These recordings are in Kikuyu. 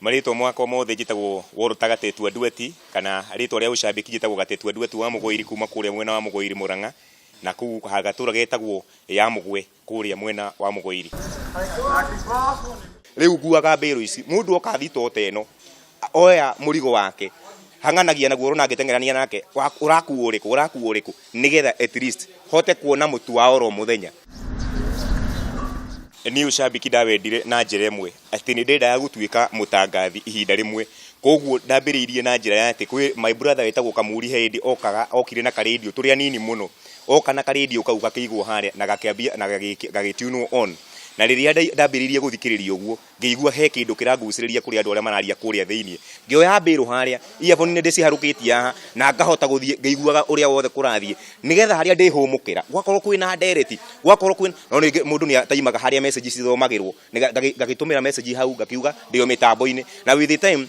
Marĩtwa mwakwa mothe njĩtagwo Walter Gatetua Ndueti kana rĩtwa rĩa ũcambĩki njĩtagwo Gatetua Ndueti wa Mũgoiri kuma kũrĩa mwena wa Mũgoiri Mũrang'a na kũu gatũra getagwo ya Mũgwe kũrĩa mwena wa Mũgoiri. Rĩu nguaga mbĩrũ ici mũndũ oka thitoo ta ĩno oya mũrigo wake hang'anagia naguo ũrona ngĩteng'erania nake ũrakuo ũrĩkũ ũrakuo ũrĩkũ nĩgetha at least hote kuona mũtu wa oro mũthenya. Niĩ ũcambĩki ndawendire na njĩra ĩmwe atĩ nĩ ndendaga gũtuĩka mũtangathi ihinda rĩmwe, koguo ndambĩrĩirie na njĩra ya atĩ kwĩ my brother wĩtagwo Kamuri he hĩndĩ okaga okire na karendio tũrĩ anini mũno, oka na karendio kau gakĩigwo harĩa na gakĩambia na gagĩtiunwo on, na rĩrĩa ndambĩrĩirie gũthikĩrĩria ũguo, ngĩigua he kĩndũ kĩrangucĩrĩria kũrĩ andũ arĩa mararia kũrĩa thĩinĩ, ngĩoya mbĩrũ harĩa, earphone nĩ ndĩciharũkĩtie haha, na ngahota gũthiĩ ngĩiguaga ũrĩa wothe kũrathiĩ, nĩgetha harĩa ndĩhũmũkĩra, gwakorwo kwĩna ndereti, gwakorwo kwĩna, no rĩngĩ mũndũ nĩ ataimaga harĩa message cithomagĩrwo, ngagĩtũmĩra message hau ngakiuga ndĩ o mĩtambo-inĩ, na with the time,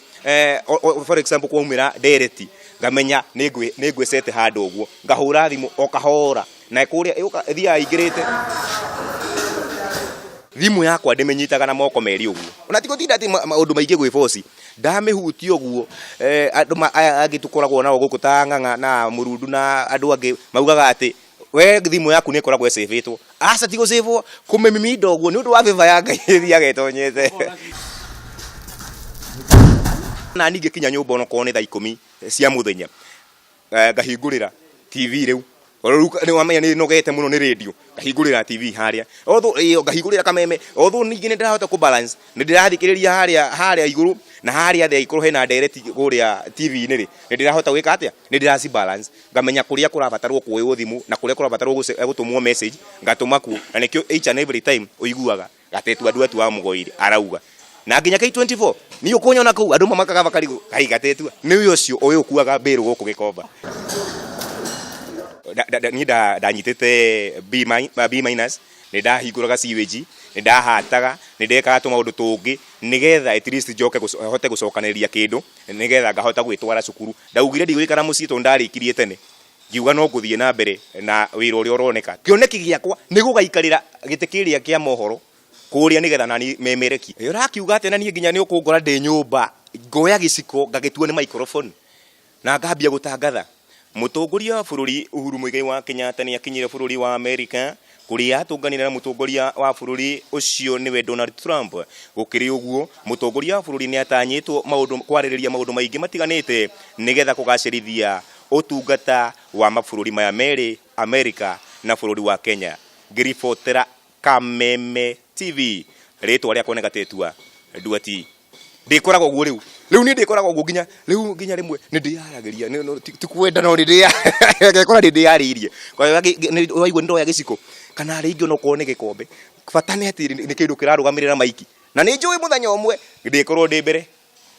for example kwaumĩra ndereti, ngamenya nĩ ngwĩcete handũ ũguo, ngahũra thimũ o kahora. Na kũrĩa ĩũka ĩthiaga ĩingĩrĩte. Thimũ yakwa ndĩmĩnyitaga na moko merĩ ũguo. Ona ti gũtinda atĩ maũndũ maingĩ gwĩ boci. Ndamĩhutia ũguo, andũ aya angĩ tũkoragwo nao gũkũ ta Ng'ang'a na Mũrundu na andũ angĩ maugaga atĩ we thimũ yaku nĩ ĩkoragwo ĩcĩbĩtwo. Aca ti gũcĩbwo, kũmĩmiminda ũguo nĩ ũndũ wa favor ya Ngai ĩthiaga ĩtonyete. Na niĩ ngĩkinya nyũmba onokorwo nĩ thaa ikũmi cia mũthenya, Ngahingũrĩra TV rĩu Tondũ rĩu nĩ wamenya nĩ nogete mũno nĩ radio ngahingũrĩra TV harĩa although ĩyo ngahingũrĩra kameme although ningĩ nĩ ndĩrahota kũ balance nĩ ndĩrathikĩrĩria harĩa harĩa igũrũ na harĩa thĩ angĩkorwo hena ndereti kũrĩa TV-inĩ rĩ nĩ ndĩrahota gwĩka atĩa nĩ ndĩraci balance ngamenya kũrĩa kũrabatarwo kuoywo thimũ na kũrĩa kũrabatarwo gũtũmwo message ngatũma kuo na nĩkĩo each and every time ũiguaga Gatetu andũ atu wa Mũgoiri arauga na nginya K24 niĩ ũkũnyona kũu andũ mamakaga makarigwo kai Gatetu nĩ ũyũ ũcio ũyũ ũkuaga mbĩrũ gũkũ Gĩkomba. Niĩ ndanyitĩte B minus nĩ ndahingũraga sewage nĩ ndahataga nĩ ndekaga tũmaũndũ tũngĩ nĩgetha at least njoke hote gũcokanĩrĩria kĩndũ nĩgetha ngahota gwĩtwara cukuru. Ndaugire ndigũikara mũciĩ tondũ ndarĩkirie tene. Ngiuga no ngũthiĩ na mbere na wĩra ũrĩa ũroneka. Kĩoneki gĩakwa nĩ gũgaikarĩra gĩtĩ kĩrĩa kĩa mohoro kũrĩa nĩgetha nani memerekie. Ũrakiuga atĩa na niĩ nginya nĩ ũkũngora ndĩ nyũmba ngoya gĩciko ngagĩtua nĩ microphone na ngambia gũtangatha. Mũtongoria wa bũrũri Uhuru Muigai wa Kenyatta nĩ akinyire bũrũri wa Amerika kũrĩa atũnganire na mũtongoria wa bũrũri ũcio nĩwe Donald Trump. Gũkĩrĩ ũguo, mũtongoria wa bũrũri nĩ atanyĩtwo maũndũ kwarĩrĩria maũndũ maingĩ matiganĩte nĩgetha kũgacĩrithia Ũtungata wa mabũrũri maya merĩ, Amerika na bũrũri wa Kenya. Ngĩribotera Kameme TV, rĩtwa rĩakwa nĩ Gatetua Nduati. Ndĩkoraga ũguo rĩu. Rĩu niĩ ndĩkoraga ũguo nginya rĩu nginya rĩmwe nĩ ndĩyaragĩria ti kwenda no nĩ ndĩya ngekora nĩ ndĩyarĩirie. Waigua nĩ ndoya gĩciko kana rĩngĩ onokorwo nĩ gĩkombe, bata nĩ atĩ nĩ kĩndũ kĩrarũgamĩrĩra maiki. Na nĩ njũĩ mũthenya ũmwe ndĩkorwo ndĩ mbere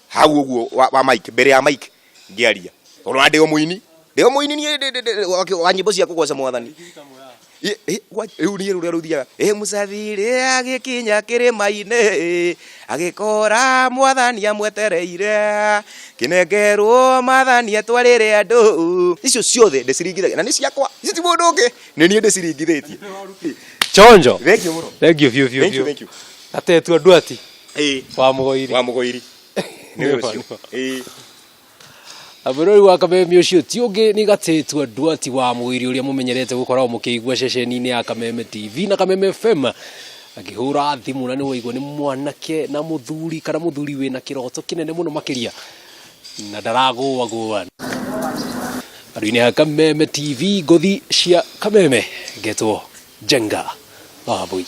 hau ũguo wa, wa mic mbere ya mic ngĩaria tondũ na ndĩ o mũini ndĩ o mũini niĩ ndĩ- ndĩ- ndĩ- wa- wa nyĩmbo cia kũgoca mwathani Rĩu niĩ rũrĩa rũthiaga ĩ mũcathirĩ agĩkinya kĩrĩma-inĩ agĩkora mwathani amwetereire kĩnengerwo mathani atwarĩre andũ icio ciothe ndĩciringithagia na nĩ ciakwa icio ti mũndũ ũngĩ nĩ niĩ ndĩciringithĩtie. Chonjo. Thank you mũno. Thank you biũ biũ Thank you, biũ. thank you. Gatetua Nduati. Ĩĩ. Wa Mũgoiri. Wa Mũgoiri. Nĩwe Nĩma, ũcio. nĩma. Ĩĩ. Mwĩrori wa Kameme ũcio ti ũngĩ nĩ Gatĩtua Nduati wa Mũgĩri ũrĩa mũmenyerete gũkoragwo mũkĩigua ceceni-inĩ ya Kameme TV na Kameme FM akĩhũra thimũ na nĩ waigua nĩ mwanake na mũthuri kana mũthuri wĩna kĩroto kĩnene mũno makĩria na ndaragũagũa. Andũ-inĩ a Kameme TV ngũthi cia Kameme ngetwo Njenga wa Wambui.